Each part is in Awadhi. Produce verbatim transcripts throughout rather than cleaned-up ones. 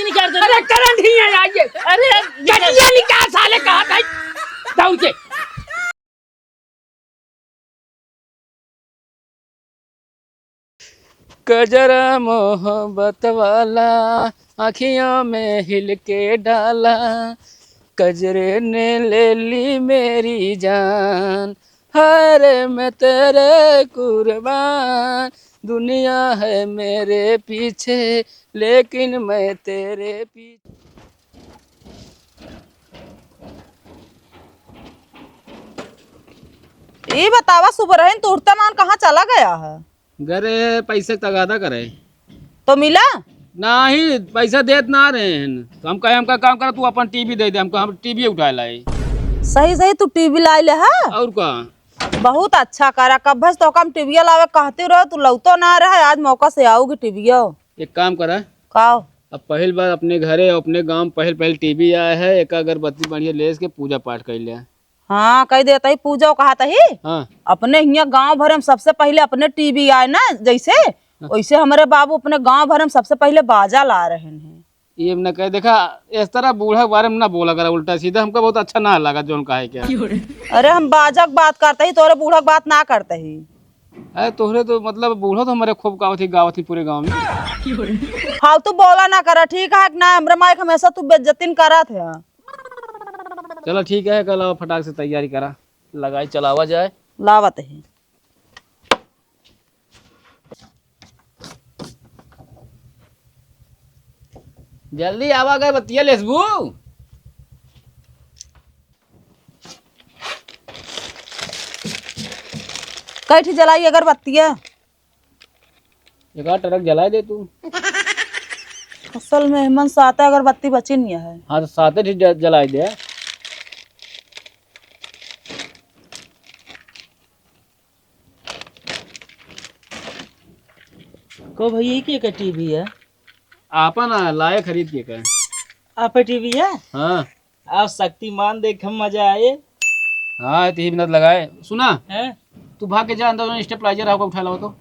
निकाल दे। अरे करंट ही है, आइए। अरे कटिया निकाल साले, कहा था दौड़ के। कजरा मोहब्बत वाला, आँखियों में हिल के डाला, कजरे ने ले ली मेरी जान, हाय रे मैं तेरे कुर्बान, दुनिया है मेरे पीछे, लेकिन मैं तेरे पीछे। ई बतावा, सुबह रहन तुरते मान कहाँ चला गया है? घरे पैसे क तगादा करे। तो मिला? नाही, पैसा देत ना रहे हैं। तो हम कहे, हमका काम करा, तू अपन टीवी दे दे, हमको हम टीवी उठा लाई। सही सही तू टीवी लाई ले है? और का? बहुत अच्छा करा, कब्बे से तो हम टीवी लावे कहती रहो, तू लौतो ना रहे, आज मौका से आओगी टीवी। एक काम करा। का? अब पहिल बार अपने घरे, अपने गाँव में पहिल पहिल टीवी आया है, एक अगरबत्ती बढ़िया लेस के पूजा पाठ कर लिया। हाँ, कह देता ही पूजा कहा तही। हाँ। अपने हियाँ गाँव भरे में सबसे पहिले अपने टीवी आए ना, जैसे हाँ। वैसे हमरे बाबू अपने गाँव भरे में सबसे पहिले बाजा ला रहे हैं। ये न कहे, देखा, इस तरह बूढ़ा के बारे में ना बोला करा उल्टा सीधा, हमका बहुत अच्छा ना लगा जौन कहे के। अरे हम बाजा के बात करते ही, तोरे बूढ़ा के बात ना करते ही। अरे तोहरे तो मतलब बूढ़ा तो हमारे खूब गावत ही, गावत ही पूरे गाँव में। फालतू बोला ना करा, ठीक है कि ना? हमरे माइक हमेशा तू बेइज्जतिन करत है। चला ठीक है, कल आवा फटाक से तैयारी करा, लगाई चलावा जाए। लावत ही। जल्दी आवा, अगरबत्तिया लेसबू। कई ठी जलाई अगरबत्तिया? एक आध टरक जलाए दे तू। असल मेहमान साते अगरबत्ती बची नहीं है। हाँ, तो साते ठी ज-, जलाए दे। को भैया, ई के का टीवी है? आपन आ, लाए खरीद के का। आपे टीवी है? हाँ। आप शक्तिमान देख, हम मजा आए। हाँ, तो ही मिनट लगाए। सुना? हैं? तू भाग के जा अंदर, stabilizer आपको उठा लाओ तो।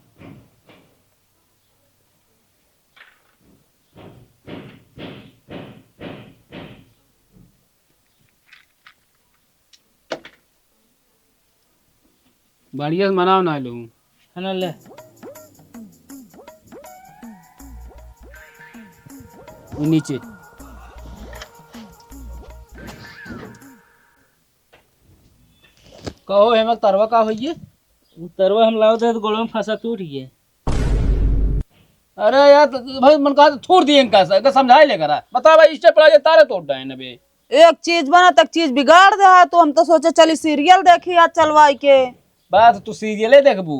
बढ़िया से मनाओ ना लोग। है ना, ले। वो नीचे। कहो हेमक, तरवा का होइए? उ तरवा हम लावत रहे तो गोड़वा में फंसा, टूट गया। अरे यार, तो भाई मन कहा तो छोड़ दिए इनका, इनका समझाए ले करा। बता भाई, stabilizer तारे तोड़ डाए न बे। एक चीज बना तक चीज बिगाड़ दे है, तो हम तो सोचे चली serial देखी आज चलवाई के। बात तू serial देखबू।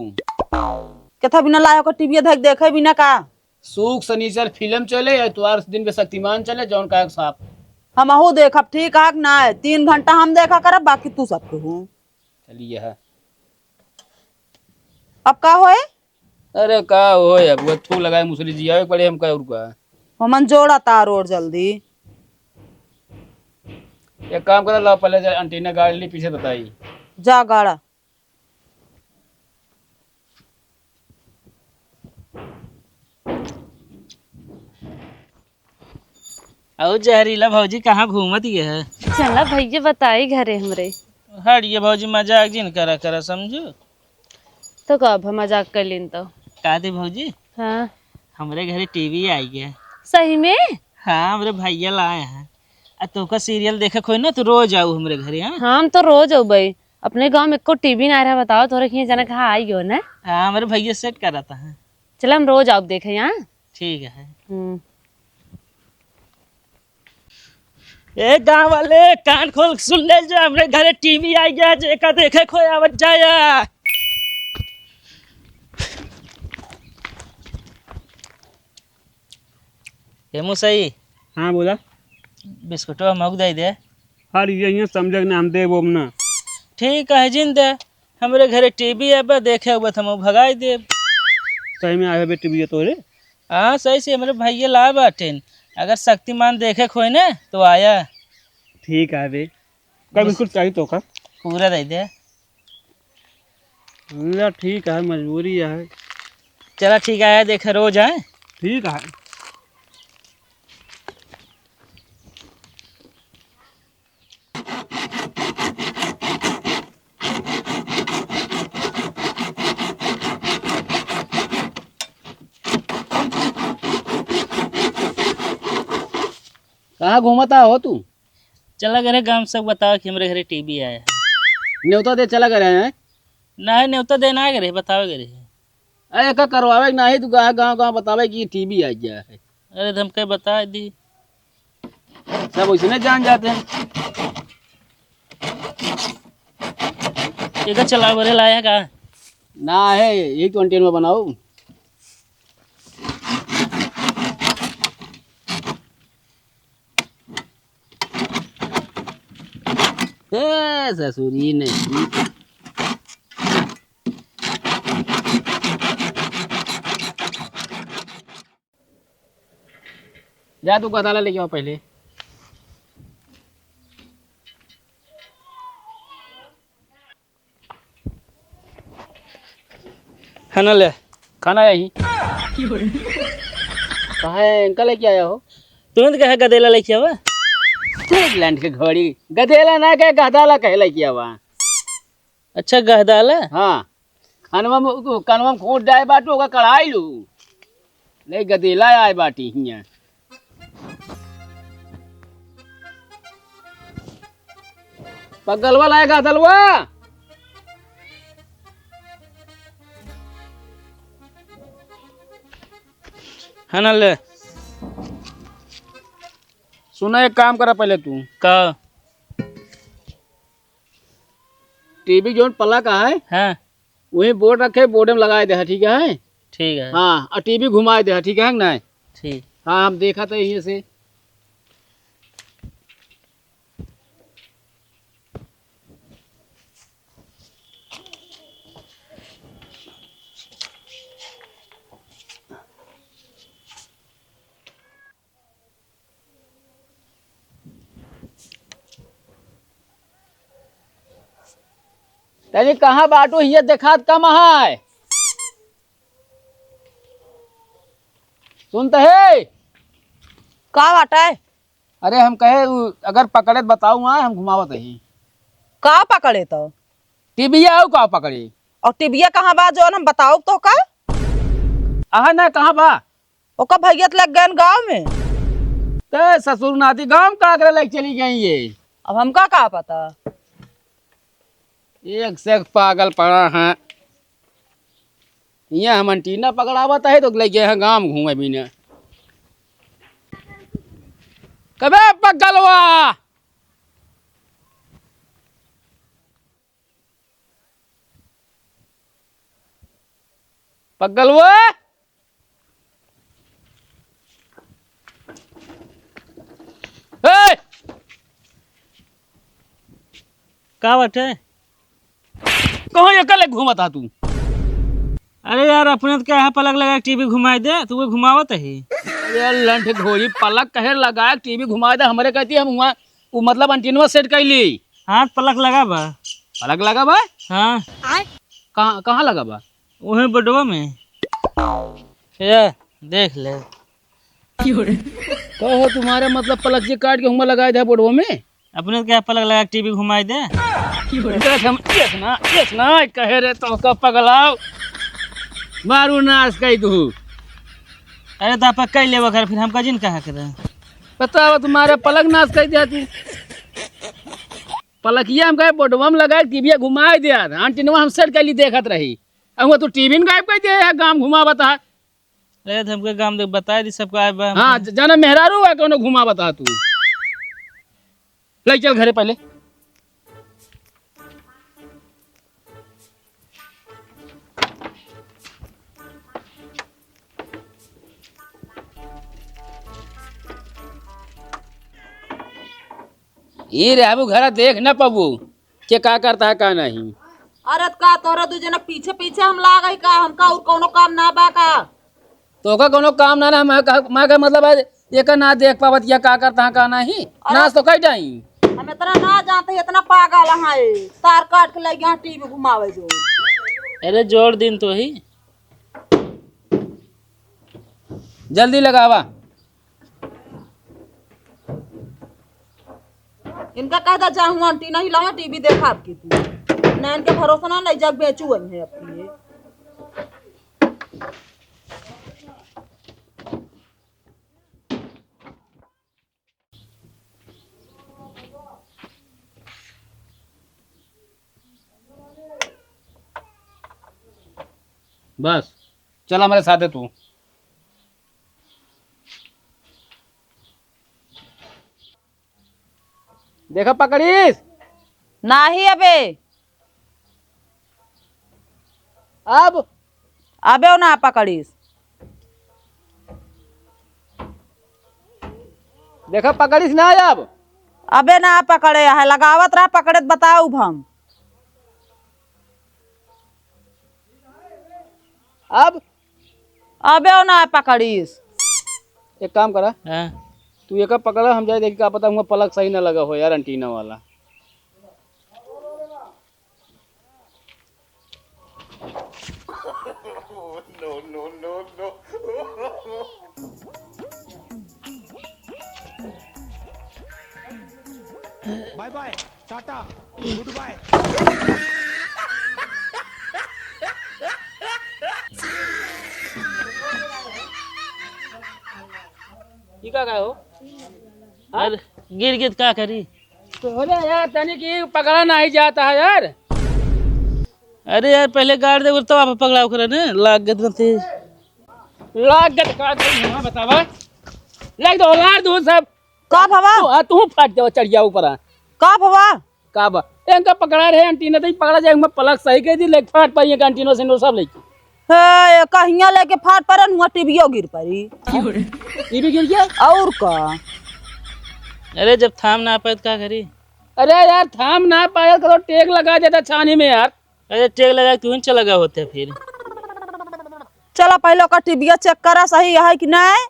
केथा बिना लायो का टीवी देख, देखे बिना का? सुख सनीचर फिल्म चले, या इतवार दिन पे शक्तिमान चले, जौन का एक साफ। हमहू देखब, ठीक है कि ना? तीन घंटा हम देखा करब, बाकी तू सब केहू। चलिए है। अब का होए? अरे का होए, अब वो थू लगाए मुसरी जी आवे पड़े हमका और का। हमन जोड़ा तार और जल्दी। एक काम करा, ला पहले जा antenna गाड़ ली, पीछे बताई। जा गाड़ा। अउ जहरीला भौजी कहाँ घूमत ये है? चला भैया बताई घरे हमरे। हट ये भौजी, मजाक जिन करा करा, समझू? तो का अब मजाक कर लीन तो? का दे भौजी? हाँ। हमरे घरे टीवी आई गया। सही में? हाँ, हमरे भैया लाए हैं। आ तोका serial देखे खोई ना, तो रोज आऊ हमरे घरे, हाँ? हम तो रोज अउबे। अपने गाँव में एको टीवी ना रहा, बताओ, तोरे हियाँ जाना कहाँ आई गयो ना? हाँ, हमरे भैया set करा था। चला, हम रोज आउब देखे, हाँ? ठीक है। हम्म। ए गाँव वाले, कान खोल के सुन ले, जो हमरे घरे टीवी आई गया, जेका देखे खोए आवत जाया। ए मुसई। हाँ, बोला। बिस्कुटवा मौक दे दे। अरे, ये, ये समझे ना, हम देब ओब ना। ठीक है, जिन दे। हमरे घरे टीवी है, बा देखे हुआ तो हम भगाई देब। सही में आए बे टीवी तोरे? हाँ, सही से हमरे भैया ला बाटेन। अगर शक्तिमान देखे खोए ना, तो आया। ठीक है बे। का बस। बिस्कुट चाहिए तो का? पूरा दे दे। ला, ठीक है, मजबूरी है। चला, ठीक है, देखे रोज आए। ठीक है। कहाँ घूमत हो तू? चला गए रहे गाँव, सब बताओ कि हमरे घरे टीवी आया है। न्योता दे चला गए रहे हैं? नहीं, न्योता दे ना गए रहे, बताओ गए रहे। अरे, एका करवावे के नाही, तू गाँव, गाँव, गाँव बतावे कि टीवी आ गया है। अरे, तो हमके बता दी। सब वैसने जान जाते हैं। एका चलावे लाया का? ना है, यही तो एंटीना बनाओ। ए, ससुरी नहीं। जा तू गदाला लेके आओ पहले। खाना ले। खाना यही। कहाँ है? इनका लेके आया हो? तुमने तो कहा गदेला लेके आवा। एक लंठ के घोड़ी। गदेला ना कहे, गदाला कहे लेके आवा। अच्छा, गहदाला? हाँ। कनवा में, कनवा में खोट डाए बाटू, ओका कढ़ाई लू। ले गदेला आए बाटी हियाँ। पगलवा लाए गदलवा। है ना ले। सुना, एक काम करा पहले तू। का? टीवी जोन पलक है, हाँ। वही बोर्ड रखे, बोर्ड में लगाए दे, ठीक है? ठीक है। हाँ, और टीवी घुमाए दे, ठीक है कि नहीं? ठीक। हाँ, हम देखा था यहीं से। तनी कहाँ बाटू, हियाँ देखात कम है। सुनत है? का बाटे? अरे हम कहे, उ, अगर पकड़े त बताऊ, हाँ, हम घुमावत ही। का पकड़े तो? टीविया आऊ का पकड़े? और टीविया कहाँ बा, जौन हम बताऊ तो का? आहा ना, कहाँ बा? ओका भैया त लग गए गाँव में। ते ससुर नाती गाँव का करे लेके चली गई ये? अब हमका का पता? एक से एक पागल पड़ा है। यहाँ हम एंटीना पकड़ावत है तो ले गए हैं गाँव घूमे भी ने। कबे पगलवा? पगलवा? ए! का बाटे? कहाँ ये कल घूमत हा तू? अरे यार, अपने तो क्या है, पलक लगा के टीवी घुमाई दे, तू वो घुमावत ही। ये लंठ घोड़ी पलक कहे लगा के टीवी घुमाई दे, हमरे कहती हम हुआ, वो मतलब एंटीना सेट कर ली। हाँ, पलक लगा बा। पलक लगा बा? हाँ। कहाँ, कहाँ लगा बा? वही बोर्डवा में। ये देख ले। का हो तुम्हारे मतलब पलक जी काट के हुआ लगाए दे बोर्डवा में? अपने क्या पलक लगा टीवी घुमाई दे? देख हम, देख ना, देख ना, कहे रे तो का पगलाओ। मारू नाश कई तू। अरे तो आप कई लेवा कर, फिर हमका जिन कहा करे। बताओ तुम्हारे पलक नाश कर दिया तू। पलकिया हम कहे बोर्डवा में लगा के टीवी घुमाई दिया। एंटीना हम सेट कर ली देखत रही। अब वो तू टीवी में गायब कर दिया, यहाँ गाँव घुमावत है। अरे, तो हमके गाँव देख बताए दी सबका आए बा। हाँ, ज-, जाना मेहरारू है, कोनो घुमा बता तू। ले चल घरे पहले। ई रे, अब घरा देख ना पाबू। के का करता है, का नहीं। अरे त का तोहरा दू जना पीछे पीछे हम लाग है का? हमका और कौनो काम ना बा का? तोहका कौनो काम ना, ना, मैं का, मैं का मतलब है, एका ना देख पावत, या का करता है, का नहीं। अरे नाश तो कई डाई। हम इतना ना जानते, इतना पागल है, तार काट के ले गया टीवी घुमावे जो। अरे जोड़ दिन तो ही। जल्दी लगावा। इनका कह दा, जा हुआ एंटीना हिलावा, टीवी देखा आपकी तू। ना इनके भरोसा ना, ले जा बेचू वही है अपनी ये। बस, चल हमरे साथे तू। देखा पकड़ीस? नाही अबे। अब? अबे ना पकड़ीस। देखा पकड़ीस ना अब? अबे ना पकड़े है, लगावत रहा, पकड़े त बताउब हम। अब? अबे ना पकड़ीस। एक काम करा, हाँ। तू एका पकड़ा, हम जाए देखी, का पता हुआ plug सही ना लगा हो यार, antenna वाला। Bye bye, टाटा, good bye। ई का, का हो? अरे, गिर गिर का करी? तो हो जा यार, तनी की पकड़ा नाही जाता है यार। अरे यार, पहले गाड़ दे, तो आप पकड़ाव करे ने, लाग गत बनते। लाग गत का दे, हाँ बतावा। लाग दो, लाग दो सब। का भवा? तू, हाँ, तू फाट जाओ, चढ़ जाओ ऊपर, हाँ। का भवा? का बा? इनका पकड़ा रहे antenna, तो ही पकड़ा जाए, मैं plug सही कह दी, लेके फाट पाई, एक antenna से सब लेके। हे, कहिया लेके फाट पड़न, हुआ टीवीओ गिर पड़ी। टीवी गिर गया? और का? अरे, जब थाम ना पाए, तो का करी? अरे यार, थाम ना पाए, करो टेक लगा देता छानी में यार। अरे, टेक लगा के तू ही चला गया होते फिर। चला, पहले ओकर टीवीओ check करा, सही है कि नहीं।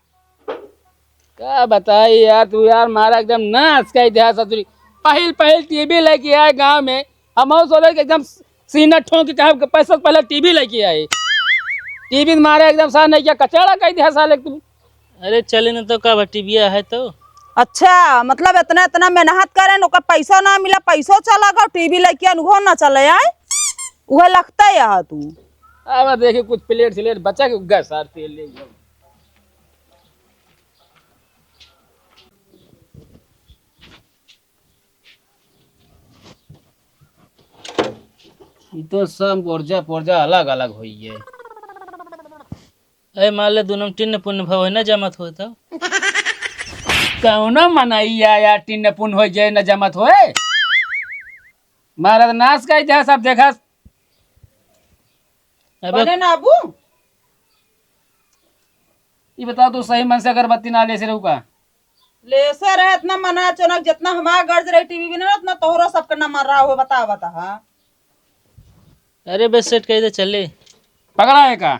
का बताई यार, तू यार मारा एकदम नाश कर दिया ससुरी। पहिल पहिल टीवी लेके आए गांव में, हम सोचे कि एकदम सीना ठोंक के कहा कि पैसा से पहले टीवी लेके आए। टीवी मारे एकदम साथ नहीं किया, कचड़ा कर दिया साले तू। अरे चले न तो का बा, टीवी है तो। अच्छा, मतलब इतना इतना मेहनत करें, ओकर पैसा ना मिला, पैसो चला गो, टीवी लेके आन, उहो ना चले आए, उहे लगता है यहाँ तू। अब देखी कुछ प्लेट स्लेट बचा के गैस सार तेल ले जाओ। ई तो सब पुर्जा पुर्जा अलग अलग होई है। ए, मान ले दोनों में टिन्न पुन्न भव है ना जमत होए तो। कौनो मनई या, या टिन्न पुन्न हो जाए ना जमत होए। महाराज नाश का इतिहास आप देखा। अबे बने ना अबू। ई बताओ, तू सही मन से अगरबत्ती ना लेसे रहू का? लेसे रहे इतना मना अचानक, जितना हमार गर्ज रही टीवी बिना, उतना तोहरो सबके ना मर रहा हो, बता, बता, हाँ। अरे बस सेट कर दे, चले। पगला है का?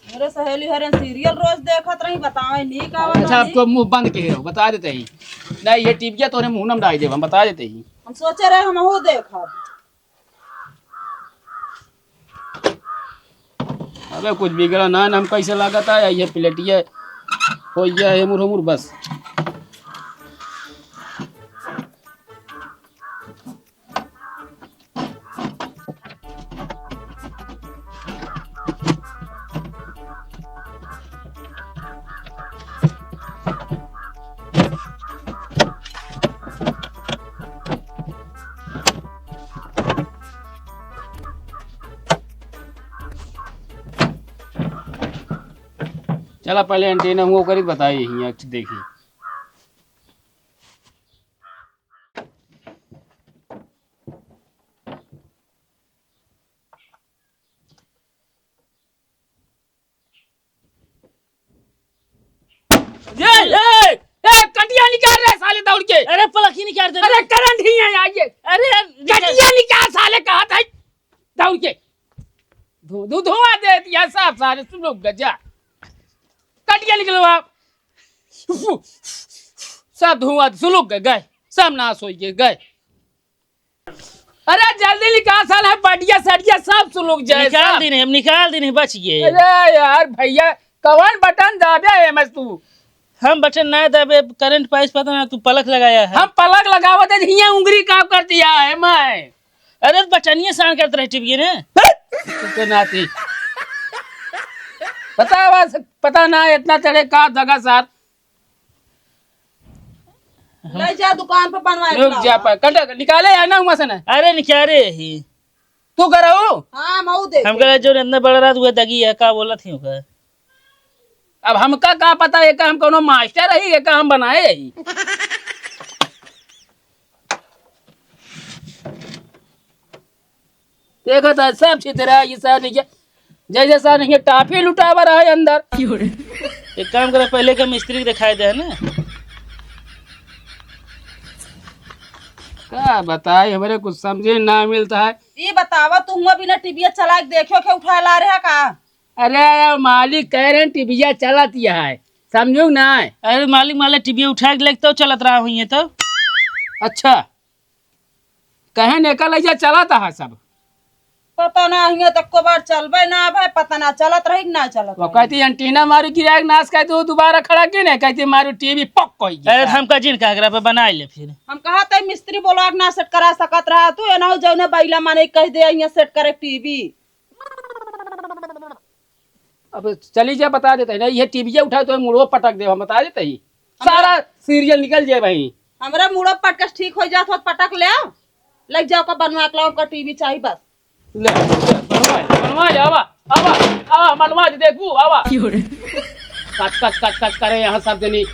मेरे सहेली हरे सीरियल रोज देखत रही, बतावे नी का वाला अच्छा, नी। आपको मुंह बंद के रहो, बता देते ही। नहीं, ये टीविया तोरे मुंह में डाल देब, हम बता देते ही। हम सोचे रहे हम हो देखब। अबे कुछ बिगड़ा ना, हम कैसे लागत है, ये प्लेटिया हो गया है मुर मुर बस। चला पहले एंटीना हुआ करी बताई हियाँ देखी। ये, ए, ए, कटिया निकाल रहे साले दौड़ के। अरे पलक ही निकाल दे। अरे करंट ही है यार ये। अरे निकाल। कटिया निकाल साले कहा था दौड़ के। धु-, धु-, धुआं दे दिया सब सारे सुन लो गजा। कटिया निकलो आप। सब धुआं सुलुक गए, गए। सब नाश हो गए, गए। अरे जल्दी निकाल साला, बडिया सडिया सब सुलुक जाए, निकाल सब। दीन, हम निकाल दीन, बच गए। अरे यार भैया, कौन बटन दाबे है एमएस तू? हम बटन ना दाबे, करंट पाइस पता ना, तू पलक लगाया है। हम पलक लगावत है, हियां उंगली काम कर दिया है मैं। अरे बटनिया सान करत रहे टिपिए ने। तू के नाती। पता है बस, पता ना इतना चढ़े का दगा सार। ले जा दुकान पे बनवा के रुक जा लावा। पर, कट, निकाले या ना हुआ से ना। अरे निकाले ही। तू करहू? हाँ, मऊ दे। हम कहे जो इतना बड़ा रात हुआ दगी है, का बोलत ही ओकर? अब हमका का पता, एका हम कौनो मास्टर रही, एका हम बनाए रही। देखो तो सब छितरा, ये सब नहीं, जैसे सब नहीं, टाफी लुटावा रहा है अंदर। एक काम करो, पहले के मिस्त्री के दिखाई दे ना। का बताई, हमरे कुछ समझे ना मिलता है। ये बतावा, तू हुआ बिना टीवीया चला के देखियो के उठा ला रहा का? अरे मालिक कह रहे हैं टीवीया चलत ही है, समझू ना? अरे मालिक, मालिक टीवीया उठा के लेके तो चलत रहा हुई है तो। अच्छा, कहे ने कल ऐसा चलत है सब। पता ना, हियाँ तक को बार चलबे ना भाई, पता ना चलत रही कि ना चलत वो रही। कहती एंटीना मारू गिरा के नाश कर दो, दोबारा खड़ा की नहीं कहती मारू टीवी पक कोई अरे गया। हमका जिन का एकरा पे बनाई ले फिर। हम कहा तै मिस्त्री बोलवा के ना सेट करा सकत रहा तू, एना हो जौने बैला माने कह दे यहाँ सेट करे टीवी। अब चली जा, बता देते हैं ना, ये टीवीया उठाए तो मुड़ो पटक दे, हम बता देते ही। हमरा सारा सीरियल निकल जाए भाई। हमरा मुड़ो पटक ठीक हो जात हो, पटक ले आओ, लग जाओ का बनवा के लाओ, का टीवी चाहिए बस। ले, ले, बनवा, बनवा, आवा, आवा, आवा, मनवा दे, देखू, आवा। क्यों रे? कच, कच, कच, कच करे यहाँ सब जनी।